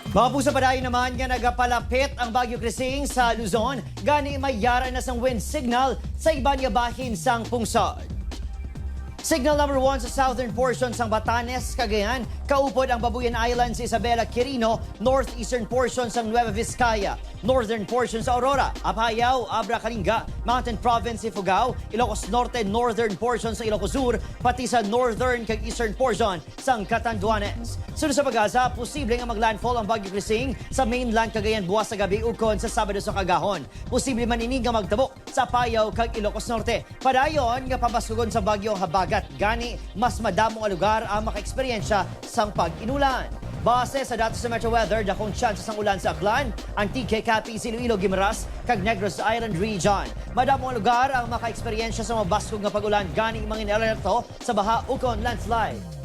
Mga puso, padayon naman nga nagapalapit ang Bagyo Crising sa Luzon, gani may yara na sang wind signal sa iban nga bahin sang pungsod. Signal number 1 sa southern portion sang Batanes, Cagayan, kaupod ang Babuyan Islands, Isabela, Quirino, northeastern portion sang Nueva Vizcaya, northern portion sa Aurora, Apayao, Abra, Kalinga, Mountain Province, Ifugao, Ilocos Norte, northern portion sa Ilocos Sur, pati sa northern kag eastern portion sang Catanduanes. Sunod sa PAGASA, posible nga maglandfall ang Bagyo Crising sa mainland Cagayan buwas sa gabi ukon sa Sabado sa kagahon. Posible man ini nga magtabok sa Apayao kag Ilocos Norte. Padayon nga pabaskugon sa bagyo ang habagat, gani mas madamo nga lugar ang makaeksperyensya sang pag-inulan. Base sa datos sa Metro Weather, dakong tsansa sang ulan sa Aklan, Antique, Capiz, Iloilo, Guimaras, kag Negros Island Region. Madamo nga lugar ang makaeksperyensya sa mabaskog nga pag-ulan, gani mangin alerto sa baha ukon landslide.